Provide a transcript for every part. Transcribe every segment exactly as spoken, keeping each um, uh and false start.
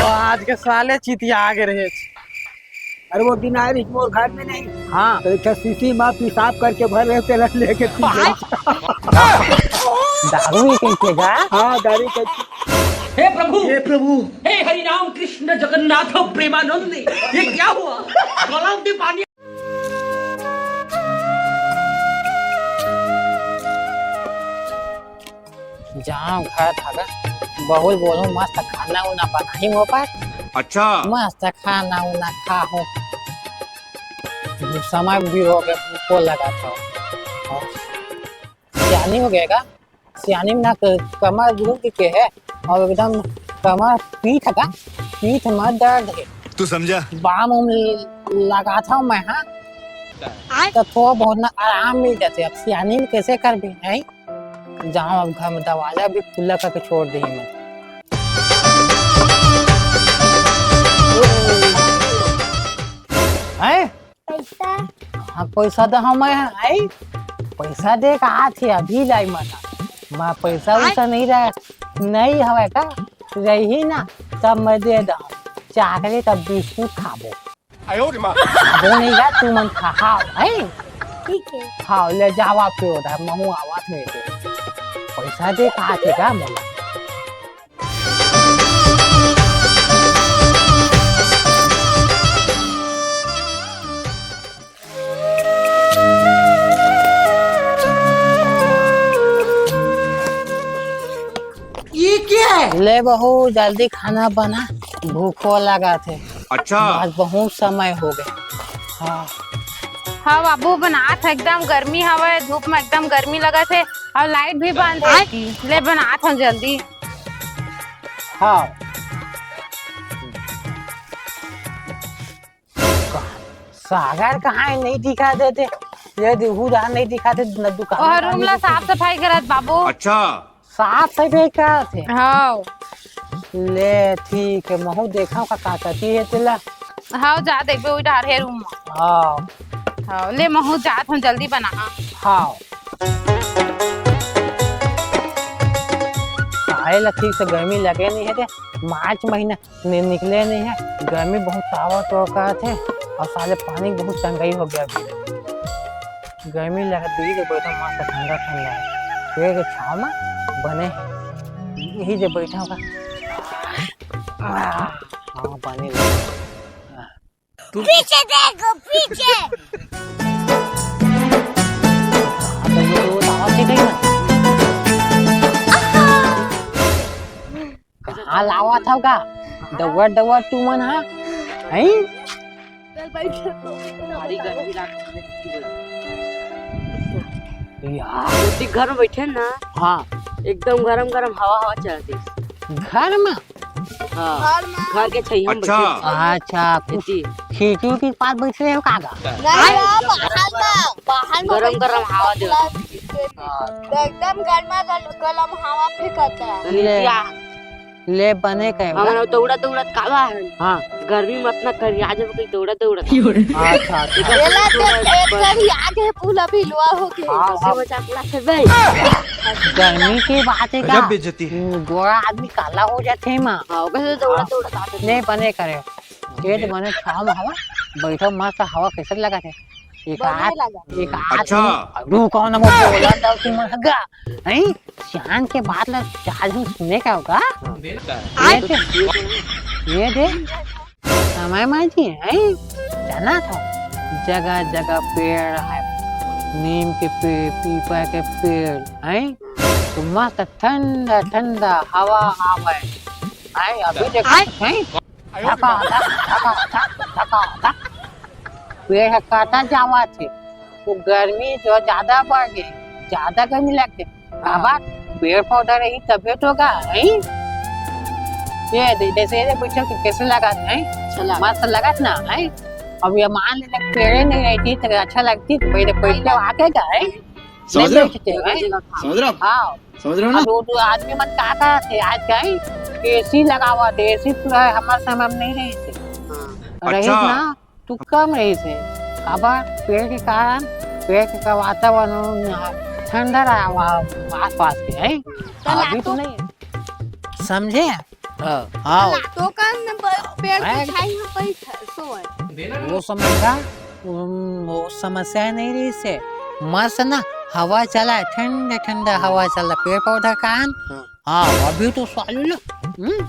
आज के साले चितिया आगे रहे। अरे वो दिन आए रही मोर घर में नहीं। हाँ। तो एक ठो शीशी में पेशाब करके भर रहे, तेला लेके पी गए। दारू ही कहीं पिएगा? हाँ, दारू कहीं। हे प्रभु, हे प्रभु। हे हरि राम कृष्ण जगन्नाथ प्रेमानंद, ये क्या हुआ? गला में पानी। जाओ घर भागा, बहू ल बोलहूँ मस्त खाना उना बनाही मोर पास। अच्छा। मस्त खाना उना खाहूँ। समय भी हो गया, भूखो लगा था। सियानी हो गया का? सियानी में ना क-, कमर दुख के है और एकदम कमर पीठ का, पीठ में दर्द है। तू समझा? बाम उम ल-, लगाथव मैं, हाँ। तो थोड़ा बहुत ना आराम मिल जाते। अब सियानी में कैसे करबे, हैं? जाओ अब घर में दरवाजा भी खुला करके छोड़ दी मैं। हैं? पैसा? हाँ, पैसा तो हम आई, पैसा दे के आत हे, अभी लाई मना। मैं पैसा वैसा नहीं रहा, नहीं हवे का, रही ना, तब मैं दे दो। चाकलेट अब बिस्कुट खाबो। आयो रे माँ। खाबो नहीं गा, तू मन खा, खाओ, हैं? ठीक है। खाओ, ले जावा फिर उधर, महू आवा फिर। पैसा दे के आत हे का मोला? ये क्या है? ले बहू, जल्दी खाना बना, भूखो लगा थे। अच्छा। आज बहुत समय हो गए। हाँ। हाँ बाबू, बनात हँव, एकदम गर्मी हवय, धूप में एकदम गर्मी लगत हे, और लाइट भी बंद है। ले बनात हँव जल्दी। हाँ। सागर कहाँ है? नहीं दिखा देते। ये दे, उधर नहीं दिखा देते, न दुकान और का रूम नहीं ला दिखा साफ सफाई करत बाबू। अच्छा। साफ सफाई करत हे? हाँ। ले, ठीक है, महू देखा का, का करती है तेला। हाँ, जा देखबे, वही डार है रूम में। हाँ। हाँ, ले महू जात हँव, जल्दी बना। हाँ। काहे ला ठीक से गर्मी लगे नहीं है ते, मार्च महीना नि-, निकले नहीं है, गर्मी बहुत तावा तो का थे, और साले पानी बहुत तंगाई हो गया अभी। गर्मी लगा, दूरी से बैठा, मस्त ठंडा ठंडा है, पेड़ के छाँव में बने, यही जे बैठा होगा। हाँ, पानी ले। तू पीछे देखो, पीछे। हाँ, तो ये तो आवाज ही गई ना। कहाँ लावा था का? दौड़, दौड़ तू मन हा? हैं? भारी गर्मी लागत हे। यार। ओती घर में बैठे ना। हाँ। एकदम गरम गरम हवा, हवा चलत हे। घर में? हाँ। घर में। घर के छैया में अच्छा। बैठे। अच्छा, कुछ एती। खिड़की उड़की के पास बैठ रहे हो का गा? नहीं, हाँ, बाहर में, बाहर में गरम बैठ गरम के हवा दे। एकदम गर्मा गल-, गलम हवा फेंकता। ले। ले बने कहे हमन बा। दौड़त दौड़त काला है। हाँ। गर्मी में अतना करिया जब कहीं दौड़त दौड़त। अच्छा, अच्छा। एला देख, एक करिया के पूरा भिलवा हो गए। हाँ, हाँ। बचा पूरा से भाई। गर्मी के बात है गजब का? बेइज्जती है। हम्म, गोरा आदमी काला हो जाते हैं माँ। हाँ, ओकर से दौड़त दौड़त आते हैं। नहीं बने करे। ये तो बने छाव में हवा, बैठो मस्त हवा कैसे लगा थे? एक बने आध, लगा। एक आध अच्छा। रुको ना, मैं बोला था तुम हगा। हैं? शान के बात ला, चार दिन सुने का होगा? हाँ। ये दे, ये दे। समय माँ जी, हैं? जाना था? जगह जगह पेड़ है, नीम के पेड़, पीपल के पेड़, हैं? तो मस्त ठंडा ठंडा हवा आवे। हैं? अभी देखो, हैं? धका, धक, धका, धक, धका, धक। पेड़ ह काटा जावत हे, वो गर्मी जो ज्यादा बढ़ गई, ज्यादा गर्मी लग गई। बाबा, पेड़ पौधा रही तबे तो का, हैं? ये दे, जैसे ये बैठो कि कैसे लगत है? अच्छा लगा। मस्त लगत ना, हैं? अब ये मान ले, पेड़े नहीं रहती तो अच्छा लगती, तो पहले बैठ के आके का, हैं? समझ रहे हो? नहीं बैठते, हैं? समझ रहे हो? हाँ। समझ रहे हो ना? अब वो जो आदमी मन का कहत हे, आज कहीं एसी लगावत हे, एसी पूरा हमारे समय में नहीं रही थी। हाँ। रही अच्छा। ना, तू कम रही थे। काबर? पेड़ के कारण, पेड़ के का वातावरण ठंडा रहा वहाँ आसपास के, है? तो अभी तो नहीं है। समझे? हाँ। हाँ। तो कान ब-, पेड़ के भाई। छाई में बैठ, सोए। वो समय का, उम, वो समस्या नहीं रहिसे। मस्त ना, हवा चला, ठंडा ठंडा हवा चला, पेड़ पौधा कान। हाँ। हाँ, अभी तो साले लो, हम्म,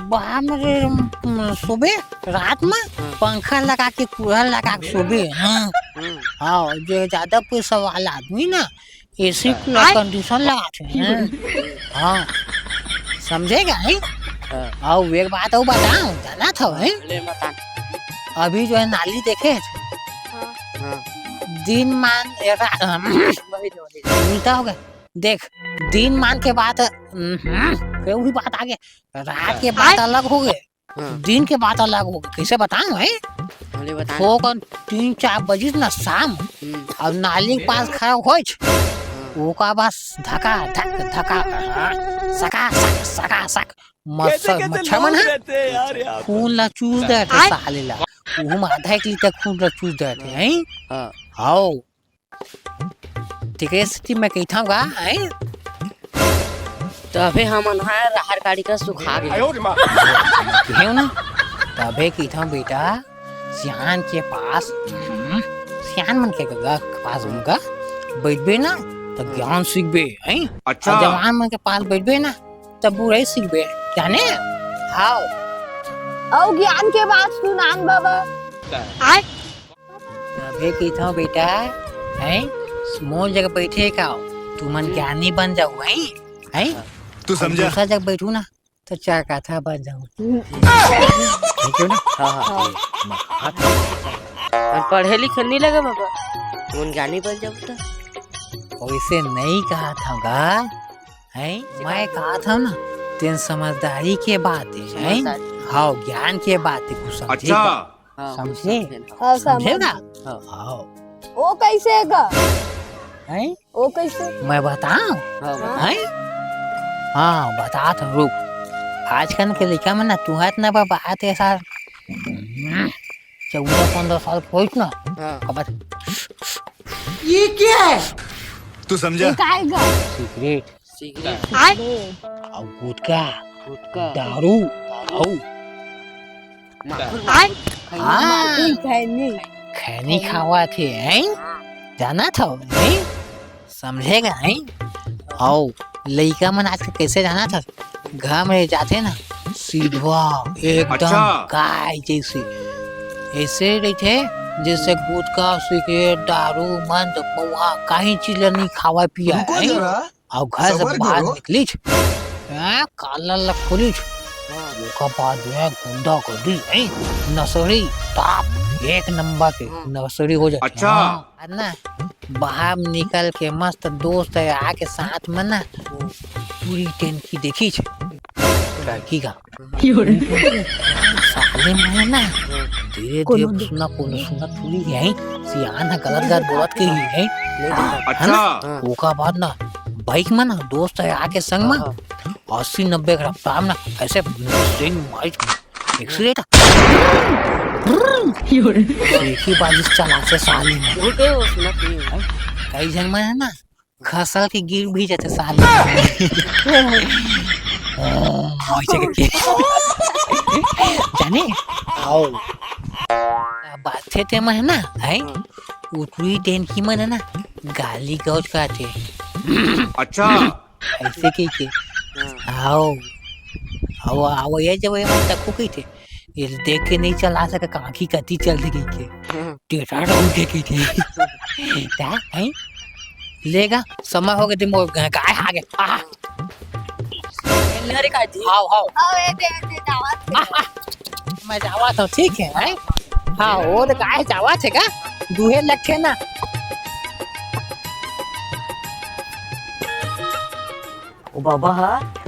बाप रे, हम्म, सुबह, रात में हाँ। पंखा लगा के, कूलर लगा के सुबह, हाँ। हम्म। हाँ, जो ज्यादा पैसा वाला आदमी ना, एसी हाँ। कूलर आय। कंडीशन लगाथे, हाँ। हाँ। समझेगा, हैं? हाँ। अउ एक बात अउ बताओ, जानत हव, हैं? ले बता। अभी जो है नाली देखे, हाँ। हाँ। दिन मान, ए, रा-, वही जो, वही जो। उल्टा हो गया। देख, दिन मान के बात, हम्म, के वही बात आगे, रात के बात आय। अलग हो गए। हाँ। दिन के बात अलग हो गए, कैसे बताऊं, हैं? हमले बता। थोकन तीन चार बजिस ना शाम, हम्म। अउ नाली के पास खड़ा होइच, हाँ। ओका बस धका धक धका, हाँ, सका सक, सका सक, मच्छर, कैसे कैसे मच्छर मन लोग है? रहते हैं यार यहाँ पर। खून ला चूस देथे आय। साले ला, उहू में आधा एक लीटर खून ला चूस देथे, हैं? हाँ। हाओ। तेकरे सेती मैं कहिथंव गा, हैं? तभे हमन ह राहर काड़ी का सुखा गे। आयो रे माँ। कहेव ना, तभे कहिथंव बेटा, सियान के पास, हम्म, सियान मन के ग-, पास गा, बइठबे ना, त ज्ञान सीखबे, हैं? अच्छा। अउ जवान मन के पास बइठबे ना, त बुराई सीखबे, जाने? हाव। अउ ज्ञान के बात सुनान बाबा। आय। तभे कहिथंव बेटा, हैं? मोर जगह बइठे का, तुमन ज्ञानी बन जाहू, हैं? हैं? तू अउ समझा? दूसरा जगह बइठू ना, त चार कत्था बन जाहू। ठीक हे ना? हाँ, हाँ। हाँ। अउ पढ़े लिखे नइ लगे बाबा, तुमन ज्ञानी बन जाहू त। वइसे नइ कहत हंव गा, हैं? मैं कहत हंव ना, तेन समझदारी के बात हे, हैं? समझदारी। हाँ, ज्ञान के बात हे, कुछ समझे अच्छा। का? हाँ, समझे? समझे ना। हाँ, समझ। समझे ना? हाँ। हाँ। वो कैसे गा? हैं? वो कैसे? मैं बताऊं? हाँ, बता। हैं? हाँ, बतात हंव, रुक। आजकल के लइका मन ना, तुहर ना बाबा, आते साल, चौदह पन्द्रह साल के होइस ना, हाँ। अब ये क्या है? तू समझा? ये काय गा? सिगरेट। सिगरेट। आय। अउ गुटखा। गुटखा। दारू। दारू। अउ माखुर, आय। माखुर। हाँ। माखुर खैनी। खैनी खावत हे, हैं? जानत हव, हैं? समझे का, हैं? अउ लइका मन आजकल कैसे जानत हव? घर में जाथे ना, सीधवा एकदम अच्छा। गाय जैसे। ऐसे रहिथे, जैसे गुटखा, सिगरेट, दारू, मंद, पौवा, काहीं चीज ल नइ खावय पियय, रुको हैं? जरा, अउ घर से सबर बाहर करो। निकलिच, हैं, काला ल खोलिच, ओकर बाद में गुंडागर्दी, हैं, नशेड़ी, top एक नंबर के हाँ। नशेड़ी हो जाथे। अच्छा। हाँ, ना, बाहर निकल के मस्त दोस्त हे आके साथ में ना, पूरी टंकी देखिच, लड़की का। साले मन हे ना, धीरे धीरे कोनो सुना, कोनो सुना थोड़ी हे, सियान हे, गलत गलत बोलत के ही हे। अच्छा। हाँ। ओकर बाद ना, बाइक में ना, दोस्त हे आके संग में, हाँ। अस्सी नब्बे के रफ्तार में ना, ऐसे स्विंग मारिच, एक्सीलेटर। एक ही बार इस चला से साले में। वो के वो सुना थोड़ी हे। कई झन मन हे ना, खसल के गिर भी जाथे साले। ओ, ऐसे करके। जाने? आओ। बात हे ते मन हे ना, हैं? हाँ। उतरी टंकी मन हे ना, गाली गलौज करथे। अच्छा। ऐसे कहिके। हाँ। आओ। आओ, आओ, ये जब ये मन तको कहिथे। ये देख के नइ चला सकय, काकी कति चलथे कहिके। हाँ। टेढ़ा रह गे कहिथे। ता, हैं? लेगा, समय हो गे, दिन मोर गाय आ गे। आहा। ले रे काजी। आओ, आओ। आओ, ए दे, ए दे, जावत हे। आहा। मैं जावत हंव, ठीक हे, हैं? हाँ, वो तो गाय जावत हे का? दूहे लगथे ना। ओ बाबा ह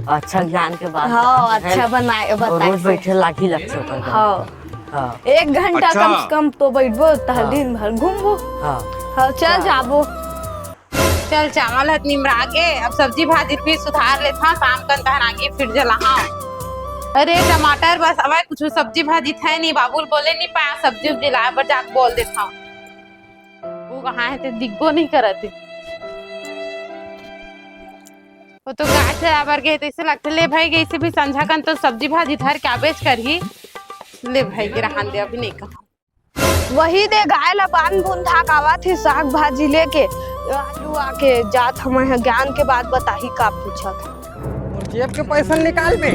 अच्छा ज्ञान के बात हाँ, बताथे, अच्छा हैं? बनाए, अउ बताए रोज से। बइठे लागी लगथे ओकर घर हाँ। पर। हाँ। एक घंटा अच्छा। कम से कम तो बइठबो, तहाँ हाँ। दिन भर घूमबो। हाँ। हाँ, चल हाँ। जाबो। चल, चावल ह निमरा गे, अब सब्जी भाजी फिर सुधार लेथंव, शाम कन तहन आगी फिर जलाहंव। अरे, टमाटर बस हवय, कुछु सब्जी भाजी हे नहीं, बाबू ल बोले नहीं पाया, सब्जी उब्जी लाय बर जाके बोल देथंव। वो कहाँ हे ते दिखबो नहीं करत हे। तो गाय चराबर गे तइसे लगथे। ले भाई, गइसे भी संझा कन तो सब्जी भाजी धर के आबेच करही। ले भाई, गे रहन दे, अभी नहीं कहा। वही दे, गाय ला बांध बूंधा कावत ही साग भाजी लेके। आलू आके जात हमन ह, ज्ञान के बात बताही का पूछत। मोर जेब के पैसा निकाल बे।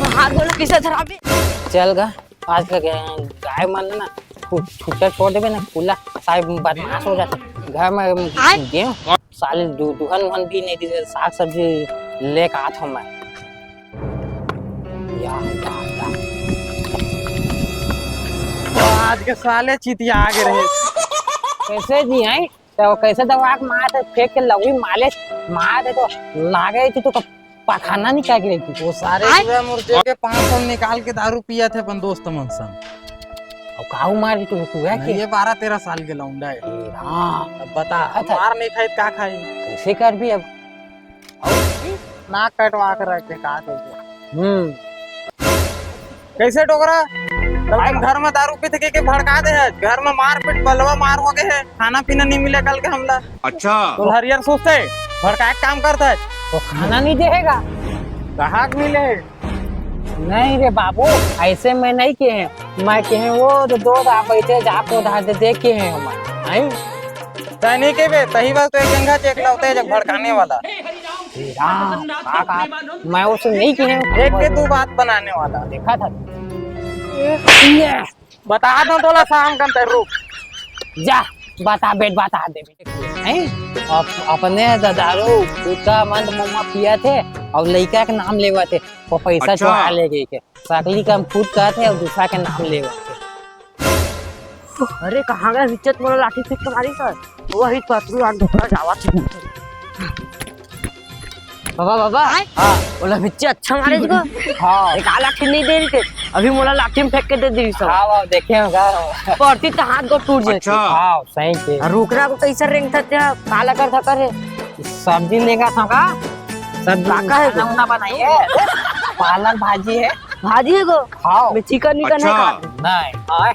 हाथ गोला कइसे धराबे? चल गा, आज का गा-, गाय मन ना छु-, छुट्टा छोड़ देबे ना, खुला सारे बदमाश हो जाथे। घर में आय? गेहूं, साले दू-, दुहन उहन भी नहीं दी, साग सब्जी लेके आत हूं मैं। या, या, या। आज के साले चितिया आगे रहे। कइसे जी हैं? तो कइसे दवा के मार दे, फेंक के लगी मालिश मार दे तो लागे थी तो पखाना निकाल के लेती। वो सारे आय? पूरा मोर जेब के पाँच सौ निकाल के दारू पिया थे अपन दोस्त मन संग। अब काहू मार के तू, तू है नहीं, के? ये बारह तेरह साल के लौंडा है। ए राम। अब बता, अच्छा। मार नहीं खाई तो का खाई? कइसे करबी अब? अउ नाक कटवा के रख दे, का कइसे? हम्म। कइसे डोकरा? कल तुम घर में दारू पी थे के, के भड़का दे है। घर में मारपीट, बलवा मार हो गए है। खाना पीना नहीं मिले कल के हमला। अच्छा। तो हरियर सुस्ते भड़का के काम करता है। तो खाना नहीं देगा? कहाँ के मिले है? नहीं रे बाबू, अइसे मैं नहीं कहे। मैं कहे वो तो दो दा बैठे जा पौधा दे, दे के हैं हम। हैं? तैं नहीं कहबे, तही बात तो एक जंघा चेक लाते हैं जब भड़काने वाला। हे राम, का, का, मैं उसे नहीं कहे। एक के दू बात बनाने वाला। देखा था। ये बता दो तोला शाम कन ते रुक। जा, बता बेट, बता दे बेट। हैं? अप-, अपने द-, दारू, गुटखा, मंद मम्मा पिया थे अउ लइका के नाम लेवा थे, वो पैसा अच्छा। चोरा ले गई के। सकली कम खुद कहत हे अउ दूसरा के नाम लेवत हे। अरे, कहाँ गए इज्जत मोला लाठी फेंक के मारी सर? वही पतरू आन ढोकरा जावत हे। बाबा, बाबा। हाँ। ओला बिच्चे अच्छा मारे इसको। हाँ। एक आ लाठी नहीं दे रही थे, अभी मोला लाठी में फेंक के दे दी सब। हाँ, बाबा, देखे होगा। पड़ती तो हाथ गोड़ टूट जाती। अच्छा। हाँ, सही के। और रुकना को कैसे रेंग था क्या? काला कर था करे। सब्जी लेगा था का? सब्जी का, का है खाना तो? उना बनाइए। पालक भाजी है। भाजी है को? खाओ। मैं चिकन विकन है अच्छा। खाते। नहीं। आए।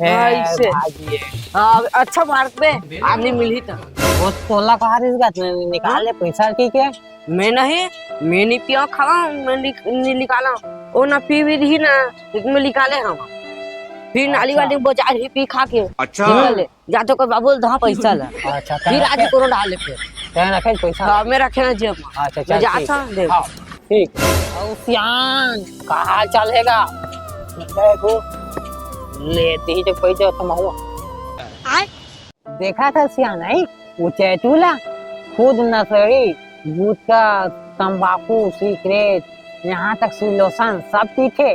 ए, हाँ, इससे। भाजी है। हाँ, अच्छा मार्क पे आदमी मिली था। वो तोला कहा रही का? निकाल ले पैसा की के? मैं नहीं, मैं नहीं पिया खावा, मैं नि-, नहीं निकाला। वो ना पी भी रही ना, लेकिन मैं निकाले हम। फिर नाली अच्छा। वाली बाजार ही पी खा के अच्छा। निकल ले। जा तो कर बाबू, दहा पैसा ला। अच्छा, फिर आज रखे? कोनो डाले फिर। तैं रखे पैसा? हाँ, मैं रखे ना जेब में। अच्छा, मैं चल, जात ठीक। हूँ, देख। हाँ, ठीक। अउ सियान, कहाँ चलेगा? देखो, लेते ही जब पैसा तो महुआ। आय? देखा था सियान, आई? वो चैतू ला, खुद नशेड़ी, गुटखा, तंबाकू, सिगरेट, यहाँ तक सिलोसन सब पीथे।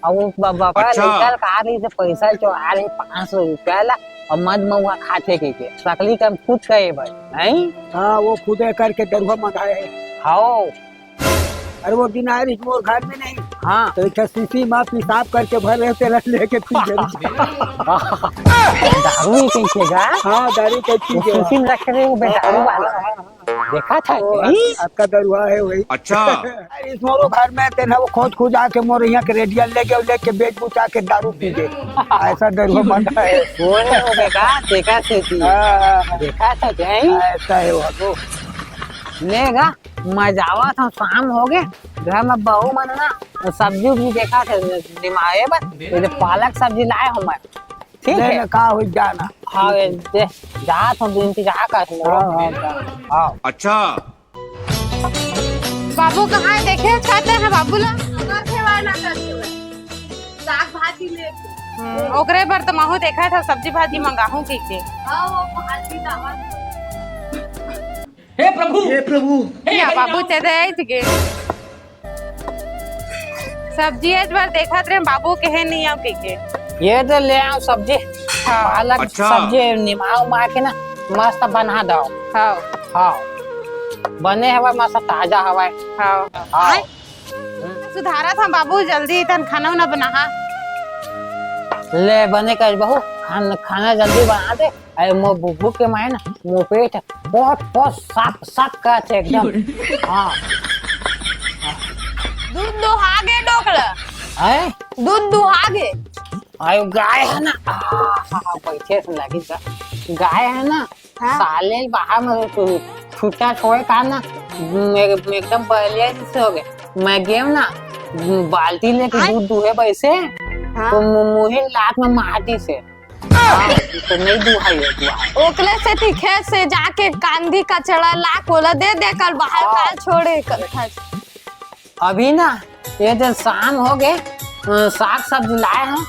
अउ वो ब-, बाबा अच्छा। लइका ल कहा रही से पैसा चोरा रही पाँच सौ रुपया ला अउ मद महुआ खाथे के, के। सकली कम खुद कहे भाई, हैं? हाँ, वो खुदे करके दरुआ मंगाए है। हाओ। अरे वो दिन आ रही मोर घर में नहीं। हाँ। तो एक शीशी में पेशाब करके भर रहे, तेरा लेके पी गए। दारू ही कहीं के गा? हाँ, दारू के पी वो गए। शीशी में रखे रहे, वो बेदारू वाला। हाँ, हाँ, हाँ। देखा था ओ, नहीं? आपका दरुआ है वही। अच्छा। अरे, इस मोरो घर में तेना वो खोद खोद आके मोर यहाँ के रेडियल लेके, लेके बेच बुचा के दारू पी गए। ऐसा दरुआ बंदा है। वो नहीं हो गया, देखा से थी। हाँ, हाँ, हाँ। देखा था क्या ही? ऐसा है वो। लेगा, मैं जावा था, शाम हो गए, घर में बहू मन ना सब्जी उब्जी देखा थे, निमाए बस, ये जो पालक सब्जी लाए हूँ मैं। ठीक ले है। ले, का होई जाना। हाँ, ए, दे, जा तो दिन की जा का तुम हाँ, लोग। हाँ, जा। हाँ। अच्छा। बाबू कहाँ है? देखे कहते हैं बाबू ला। अगर खेवाए ना कर खेवाए। साग भाजी ले। हम्म, ओकरे बर तो महू देखा था, सब्जी भाजी मंगाहूँ की के। हाँ, वो भाजी दावत। हे प्रभु! हे प्रभु! हे या हरि बाबू राम! चले आए थे के। सब्जी एक बार देखत रहे, बाबू कहे नहीं आओ के, के। ये तो ले आओ सब्जी। हाँ। पालक अच्छा। सब्जी निमाव मार के ना मस्त बना दो। हाँ। हाँ। बने हवा मस्त ताजा हवा। हाँ। हाँ। सुधारत हम बाबू, जल्दी तन खाना उना बना। ले बने कर बहू, खान-, खाना जल्दी बना दे। अरे मोर बुबू के माए ना, मोर पेट बहुत, बहुत साफ, साफ करत हे एकदम। हाँ। दूध दुहा गे डोकरा। हैं? दूध दुहा गे। अरे गाय है ना, आ, हाँ, बैठे से लगी सा। गाय है ना, हाँ। साले बाहर में तो छुट्टा छोड़े का ना, मैं, मैं एकदम बहलिया जैसे हो गए। मैं गेम ना, बाल्टी लेके दूध दूहे बैसे, हाँ। तो मु-, मुहिन लात में मार दिसे। हाँ, तो नहीं दुहाई हो, दुहाई। ओकले से तीखे से जाके कांदी कचड़ा ला कोला दे दे, कल बाहर हाँ। काल छोड़े कर। अभी ना, ये जो शाम हो गए, अ, साग सब्जी लाए हैं,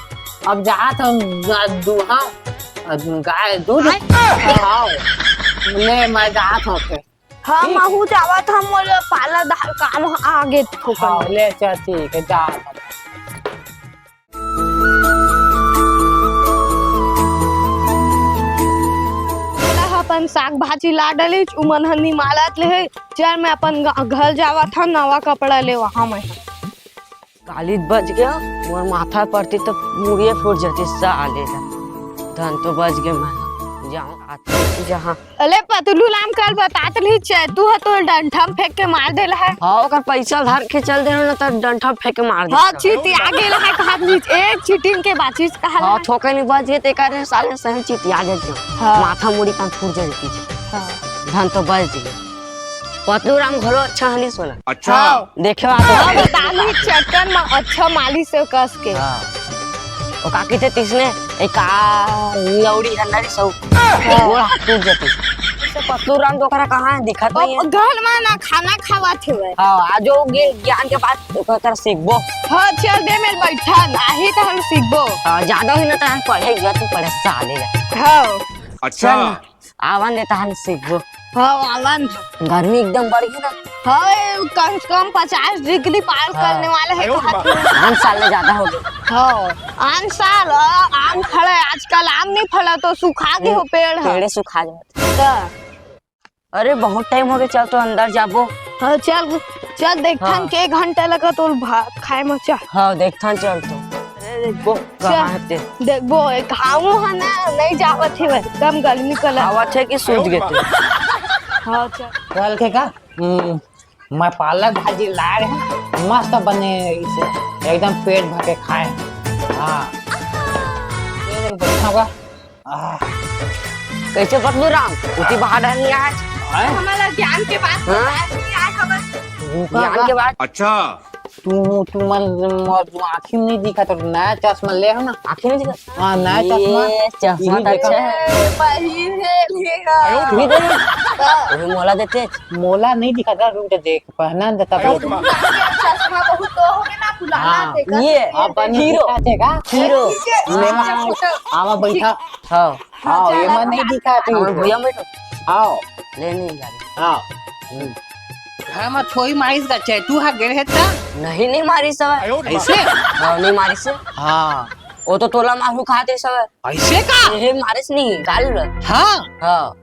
अब जात हम ग-, दूहा, अ, गाय दूध खाओ। ले, मैं जात हूँ फिर। हाँ, ठीक। महू जावत हम, मोला पाला धार काम आगे थोकन। हाँ, ले चल, ठीक है, जा। ओला ह अपन साग भाजी ला डलिस, उमन ह निमालत ले हे। चल, मैं अपन ग-, घर जावत हव, नवा कपड़ा लेवा हव मैं ह। काली बज गया, मोर माथा पड़ती तो मुड़िए फूट जाती साले ला। धन तो बज गया, मैं जाऊँ आते जहाँ। अले पतलू राम, कल बतात रही चैतू ह तो डंठा म फेंक के मार देला है। हाँ, ओकर पैसा धर के चल देना ना तो डंठा म फेंक के मार देता। हाँ, चितिया गेला है, कहा नहीं, एक चीटिंग के बाचिस कहा हाँ, है। थोके नहीं बच गए, ते करे साले सही चितिया गेल। हाँ। माथा मुड़ी कान फूट जाए पीछे। हाँ। धन तो बच गए। पतलू राम घलो अच्छा हनी सोना। अच्छा। हाँ। देखे बात हाँ, बता दी चक्कर में अच्छा मालिश से कस के। हाँ। ओ काकी थे तिसने एक आ लौड़ी है नरी सौ। हाँ। वो हाथ टूट जाती। से पतलू राम तो ओकरा कहाँ है, दिखत नहीं है। घर में ना खाना खावा थे वह। हाँ, आज वो गे-, ज्ञान के बात ओकर सीखबो। हाँ, चल दे मेरे बैठा, नाही तो हम सीखबो। हाँ, ज्यादा ही ना तो हम पढ़े गया, तू पढ़े साले ला। हाँ। अच्छा। चल ना। आवन दे तहन सीखबो। हाँ, आवन। गर्मी एकदम बढ़ गई ना। हाँ, ये कम से कम पचास डिग्री पार हाँ। करने वाला है। आन साल ले ज्यादा हो गए। हाँ, आन साल, आ, आम फले, आजकल आम नहीं फला तो सुखा गए हो पेड़ है। पेड़े सुखा जाते। तो अरे, बहुत टाइम हो गया, चल तो अंदर जाबो। हाँ, चल, चल, देखथन हाँ। के घंटा लगा तो भात खाए में, चल। हाँ, देखथन, चल तो। अरे, देखबो, चल। कहाँ है ते? देखबो, एक घामू है ना, नहीं जावत है, एकदम गर्मी का लग- आवत है कि सूत गए ते? हाँ, चल। कल के का? हम्म, मैं पालक भाजी लाए रहे, मस्त बने इसे, एकदम पेट भर के खाए। हाँ। ये देख, बैठा हुआ। आह। कैसे पतलू राम? उठी बाहर नहीं आज। हैं? हमारा ज्ञान के बात हाँ? बताया कि आज हमारे ज्ञान के बात। अच्छा। तू, तू मन, तू आँखी में नहीं दिखा, तो नया चश्मा ले हो ना। आँखी में दिखा? हाँ, नया ये चश्मा। चश्मा यही तो देखा। अच्छा है। ए, वही है, लेगा। यही दे। वही मोला देते। मोला नहीं दिखा था, रुक जा, देख, पहना देता। अरे, बहुत तुम चश्मा बहुत तो हो गया ना, पुराना हाँ। देखा ये, था। अब बनी हीरो। दिखा थे का? हीरो। ये, ये, हाँ। छोटा। आवा बैठा। हाँ। हाँ, ये मन नहीं दिखा थी। हाँ, भैया बैठो। आओ। ले नहीं यार। हाँ। हम्म। घर में छोई मारिस का चैतू हा गिर है ता? नहीं, नहीं मारिस सब। ऐसे? हाँ, नहीं मारिस से। हाँ। वो तो तोला मारू खाते सब। ऐसे का? ये मारिस नहीं, गाल उड़ा। हाँ। हाँ।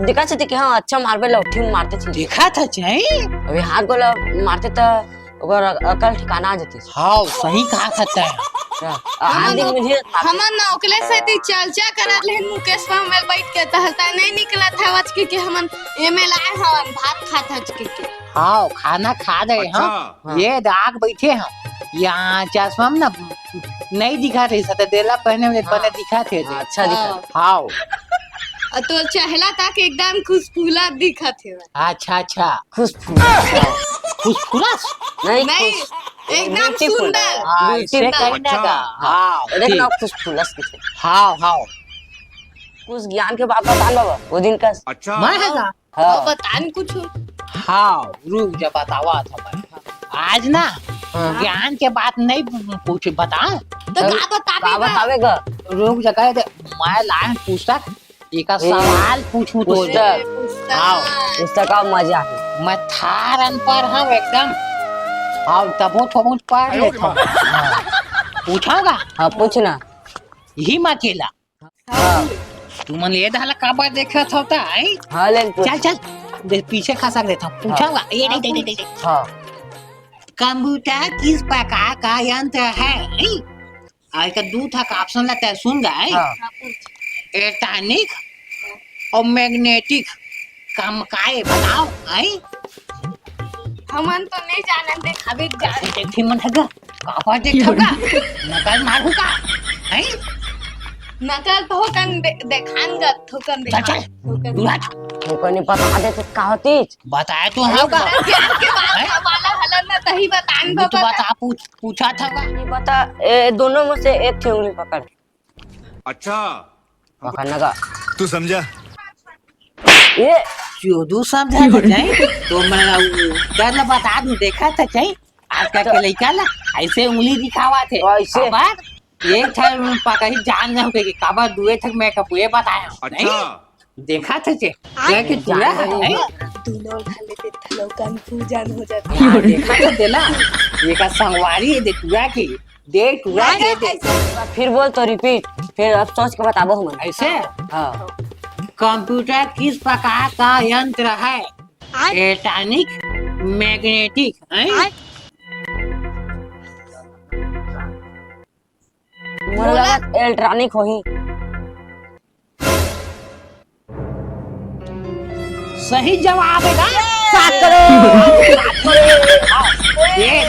देखा छे कि हाँ, अच्छा मारबे लौठी में मारते छे। देखा था चाहे? अभी हाथ गोला मारते तो ओकर अकल ठिकाना आ जाती। हाँ, सही कहा था तैं। हाँ, हमन दिन में ढेर मारते। हमन ना ओकले सेती चर्चा करत लेन मुकेश पर हमर बैठ के टहलता नहीं निकलत है वचकी कि हमन एमे लाए हवन भात खात हचकी के। हाँ, खाना खा रहे हैं। अच्छा। हाँ। ये दाग बैठे हैं। यहाँ चश्मा में ना नहीं दिखा रही सता, देला पहने में हाँ। बने दिखा थे। हाँ, अच्छा दिखा। हाँ। हाँ। और तो चेहरा तक एकदम खुशफूला दिखत है। अच्छा, अच्छा। खुशफूला। खुशफूला? नहीं, नहीं, खुश-, एकदम beautiful। सुंदर। हाँ, beautiful। इससे कहीं ना अच्छा। का। हाँ, देख ठीक। ना, खुशफूला से कुछ। हाँ, हाँ। कुछ ज्ञान के बात बता लो, वो दिन का। अच्छा। मैं है का? हाँ। और बता न कुछ। हाँ, रुक जा, बतावा था मैं। आज ना, हाँ। ज्ञान के बात नहीं पूछे, बता। तो का बतावे का? बतावे का? रुक जा, कहे दे, मैं लाए पुस्तक, एका हाँ। सवाल पूछूं तो। पुस्तक। पुस्तक। हाँ। पुस्तक का मजा है। मैं थार अनपढ़ हूँ एकदम। हाँ, तबो थोबो पढ़ लेता हूँ। हाँ। पूछा का? हाँ, पूछना। यही मैं अकेला। हाँ। तुमन ये दाला काबर देखत हो ता, आई? हाँ, ले पूछ। चल, चल। दे, पीछे खसक देता हूँ। पूछा हाँ। हुआ? ये नहीं, नहीं, नहीं, नहीं। हाँ। कंप्यूटर किस प्रकार का यंत्र है? आई? आज का दू ठा option ला तैं सुन गा, आई? हाँ। Electronic और magnetic का म-, का ये बताओ, आई? हमन तो नहीं जानन, देखाबे जान। देखी मन है गा? काबर देखा का? नकल मारू का? हैं? नकल तो होकन दे-, देखान गा, थोकन चल, देखान, चल। थोकन तू हट। देखान। थोकन नहीं पता देते का होतीच? बताए तो हम का। के, के बात हैं? वाला हलन ना तही बतान वो तो बता। बता, पूछ, पूछा था का? ये बता, ए, दोनों में से एक ठे उंगली पकड़। अच्छा। पकड़ना का। तू समझा? ये चोदू समझा था, नहीं? तो मैं उ-, कर ला बता दूं, देखा था, नहीं? आजकल के लइका ला ऐसे उंगली दिखावा थे। ऐसे? अब एक ठन पकड़ी जान जाओ के काबर दुए ठक मैं कपुए बताया, नहीं? अच्छा। देखा थे जे, क्या कि तू जान है, जाओ। नहीं? दोनों उठा लेते थे, लोग confusion हो जाते। हाँ, देखा तो देला, ये का संगवारी है, दे टुरा के, दे टुरा के, दे। फिर बोल तो repeat, फिर अब सोच के बताबो हम। ऐसे? हाँ। कंप्यूटर किस प्रकार का यंत्र है? इलेक्ट्रॉनिक, मैग्नेटिक, हैं? मोला लगत इलेक्ट्रॉनिक होही। सही जवाब है ना? सात करोड़। ये,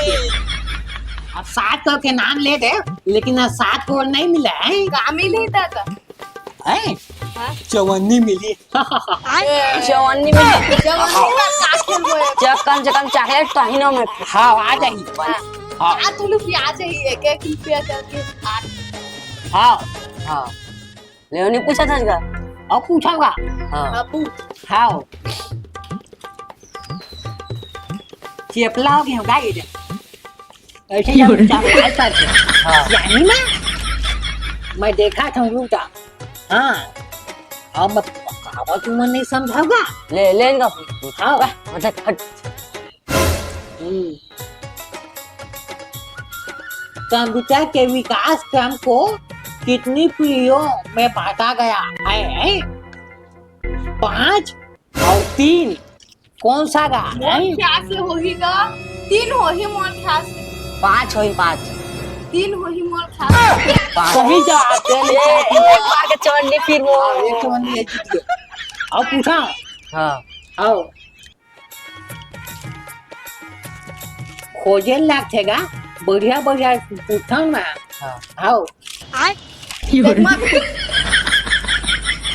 अब सात करोड़ के नाम ले दे, लेकिन आज सात करोड़ नहीं मिला है। का मिली दादा? हैं? हाँ? चवन्नी मिली। चवन्नी में चवन्नी में का खेलबो? च-, कम से कम चॉकलेट तो ही ना में। हाँ, आ जाही। हाँ। हाँ। आठ रुपया आ जाही, एक एक रुपया करके आठ। हाँ। हाँ। लेवनी पूछा था इसका? अब पूछा होगा। हाँ। हाँ, पूछ। हाँ। चेपला हो गया होगा ये। ऐसे क्यों जब रे? चपराए करके। हाँ। यानी ना, मैं देखा था उनका। हाँ। अब मैं कहावत तुमन नहीं समझाऊंगा। ले, ले इनका। हाँ। मतलब, हट। हम्म। कंप्यूटर के विकास क्रम को कितनी पीढ़ियों में बांटा गया है? पाँच और तीन। कौन सा गा? मोर नहीं। ख्याल से होही गा, तीन होही मोर ख्याल से। पाँच होही, पाँच। तीन होही मोर ख्याल से। पाँच। सही जवाब दे ले। ए, एक बार के चवन्नी फिर वो। हाँ, एक चवन्नी है, जीत गए। अब पूछा। हाँ। आओ। खोजे लागथे गा, बढ़िया बढ़िया पूछो ना। हाँ। आओ। आय।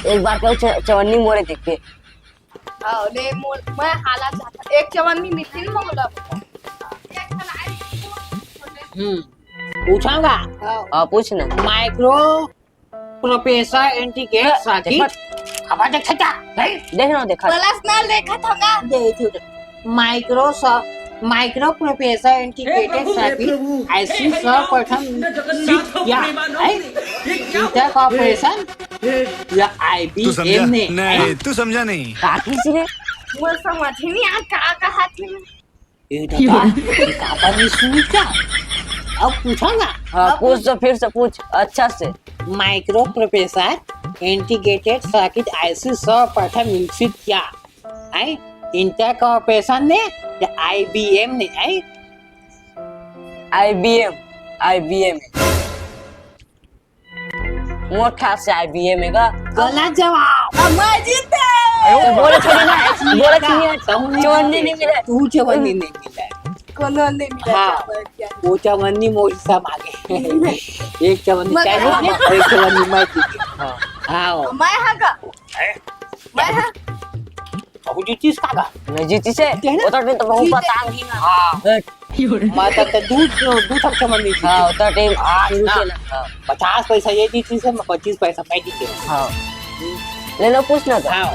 एक बार के च-, चवन्नी मोरे देख के। हाँ, ले मोर, मैं हाला चाहता। एक चवन्नी मिलती ना मोला। हम्म, पूछाऊंगा। हाँ। हाँ, पूछ ना। माइक्रो प्रोफेसर एंटीगेट हाँ, सर्किट। देखा। अब देख सकता, नहीं? देख ना, देखा। पर्सनल देखा था ना। दे, दे, दे। Microsoft, micro professor integrated circuit, ऐसी सर्वप्रथम विकसित किया है। इंटर कॉर्पोरेशन या तू समझा? आईबीएम ने, नहीं, हैं? तू समझा नहीं। का किसी ने? वो समझ ही नहीं आ, का कहा थी मैं। ए दादा, ये का बात नहीं सुनी क्या? अब पूछो ना। हाँ, अब पूछ तो फिर से पूछ, अच्छा से। माइक्रो प्रोफेसर इंटीग्रेटेड सर्किट ऐसी सर्वप्रथम विकसित किया है, इंटर कॉर्पोरेशन ने या आईबीएम ने, है? IBM, IBM. मोर ख्याल से आईबीएम हे गा। गलत जवाब। अब मैं जीते। तो बोले थोड़ी ना, बोले थोड़ी ना, चवन्नी नहीं मिले। तू चवन्नी नहीं मिला। कोनो नहीं मिला। हाँ। चवन्नी क्या? वो चवन्नी मोर हिस्सा मांगे। एक चवन्नी मगर चाहे हाँ। और एक चवन्नी मैं जीती। हाँ। हाँ। मैं हाँ का? मैं हाँ। अब जीतीस का गा? मैं जीतीस हे। कहना? वो तो, तो बहुत जीते। पता नहीं ना। हाँ। मैं तब तक दू, दू ठक चमन नहीं हाँ, जीती। उतना टाइम आज शुरू ना। से ना। हाँ। पचास पैसा ये जीतीस हे, मैं पच्चीस पैसा मैं जीते। हाँ। ले लो, पूछना था। हाँ।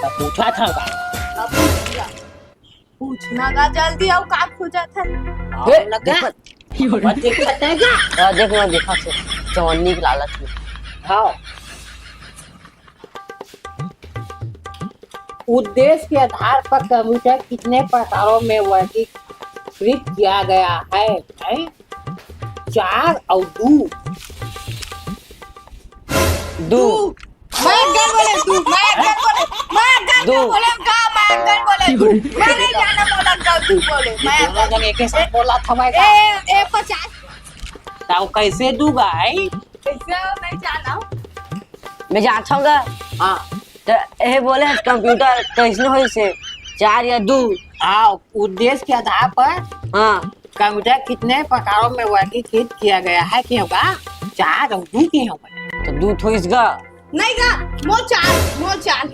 तब पूछा था का? अब पूछ लिया। पूछना का जल्दी, आओ, का खोजा था? हाँ, ए, लगा। देखो। मत देख सकता है क्या? हाँ, देख, मैं देखा से चवन्नी के लालच में। हाँ। उद्देश्य के आधार पर कंप्यूटर कितने प्रकारों में वर्गीकृत किया गया है? हैं? चार और दू। दू। मैं गल बोले दू, मैं गल बोले, मैं गल दू। बोले का, मैं गल बोले दू। मैं नहीं जाना बोला का दू बोले, मैं दोनों जन एक ही साथ बोला था मैं का। ए, ए, पचास। ताऊ कैसे दू गा, हैं? कैसे नहीं जाना? मैं जानता हूँ गा। हाँ। तो ये बोले हैं, कंप्यूटर कैसनो होइस हे, चार या दू? हाँ, उद्देश्य के आधार पर हाँ। कंप्यूटर कितने प्रकारों में वर्गीकृत किया गया है, क्या होगा? चार अउ दू के हवय। त दू ठो इसगा। नहीं गा, मोर चार, मोर चार।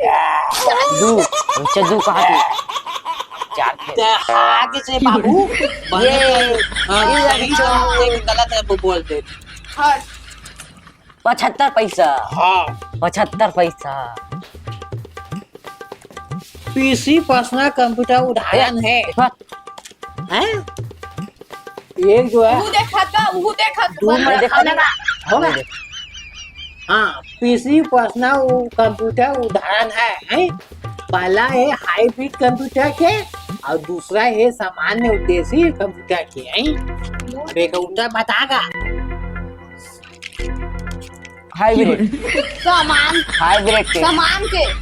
दू, अच्छा, दू कहा तू? चार के। त आगे से बाबू, ये, बने ये हाँ, ये सही अच्छा। जवाब दे के गलत है, वो बोल दे। हाँ। पचहत्तर पैसा। हाँ। पचहत्तर पैसा। पीसी personal computer उदाहरण है। हाँ। हैं? एक जो है, उहू देखत बा, उहू देखत दू बा। में देखा ना, होगा। हाँ, पीसी personal उ-, computer उदाहरण है, हैं? पहला है high speed computer के और दूसरा है सामान्य उद्देश्य computer के, हैं? अब एक उत्तर बतागा। Hybrid। सामान, hybrid के। सामान के,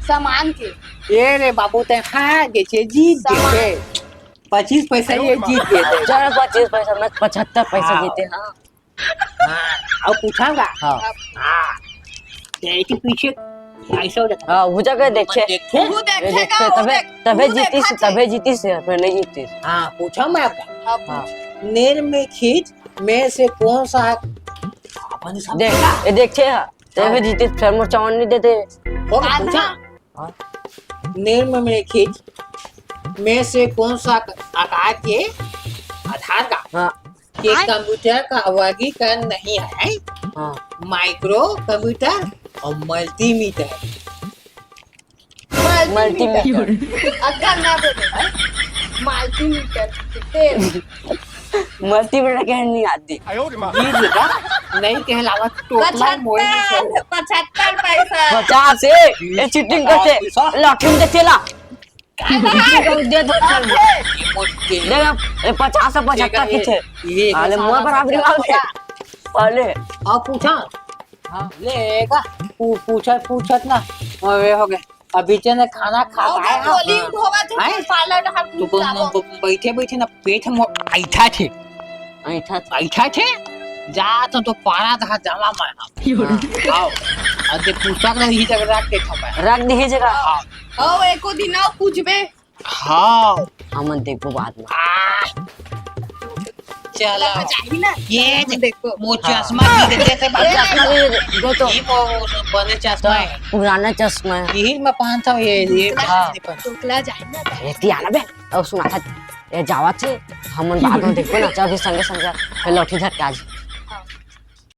सामान के। ये रे बाबू, ते खा गे छे, जीत गे सामान। छे। पच्चीस पैसा ये जीत गे छे। चल, पच्चीस पैसा में पचहत्तर पैसा हाँ। जीते, हाँ। हाँ, अब पूछागा। हाँ। हाँ। तेरे के पीछे ऐसा हो जाता। हाँ, वो जगह देखे। देखे? वो ये देखेगा, देखे, वो तबे, देख-, तबे वो जीतीस, देखा छे। तबे जीतीस, फिर नहीं जीतीस। हाँ, पूछा मैं आपका। हाँ, हाँ। पूछ। नेर में खींच, में से कौन सा अपन सब देख, देखा? ये देखे, हाँ। तबे हाँ। जीतीस, फिर मोर चावल नहीं देते। हो गया, कान्हा। पूछा? हाँ। नेर में खींच, में से कौन सा आकार के आधार का हाँ। के हाँ। कंप्यूटर का वर्गीकरण नहीं है? हाँ। माइक्रो कंप्यूटर और मल्टीमीटर। मल्टीमीटर। मल्टीमीटर। अगर मैं बोलूँ, मल्टीमीटर, तेल। मल्टीमीटर के नहीं आती। ये जगह नहीं कहलावत, टोटला मोए में से। पचहत्तर, पचहत्तर पैसा। पचास है, ये cheating करते। पचास पैसा? लॉटरी में चला। दे दो, चल। दे दो, ये पचास से पचहत्तर की थे। ये अरे, मोर बराबरी वाले। पहले। अब पूछा। हाँ। ले का? पू-, पूछत, पूछत ना, अबे हो गए। अभी चने खाना खा और पाए ना हम। बोली उठोगा तो हैं? पार्लर हर तू कुछ बम-, जाबो। बम-, बैठे, बैठे ना पेट में ऐठा थे। ऐठा थे। ऐठा थे? जा तो, तो पारा था जमा मैं। हाँ। आओ। अरे पूछा कर ही जगह रख दे था मैं। रख दे ही जगह। हाँ। ओ, एको दिन आओ पूछबे। हाँ। हमन देखबो बाद में। आ। चला। लगा जाही ना। ये हम देखो। वो हाँ। चश्मा की देते थे ये बाबा। चश्मा भी दो तो। ये वो बने चश्मा तो है। पुराना चश्मा है। यही मैं पहनता हूँ, ये, ये हाँ। नहीं पहनता। टोकला जाही ना। ये तियाना बे। अब सुना था, ये जावा छे, हमन बाद में देखबो ना, चल अभी संगे संगे, फिर लौठी धर के आज।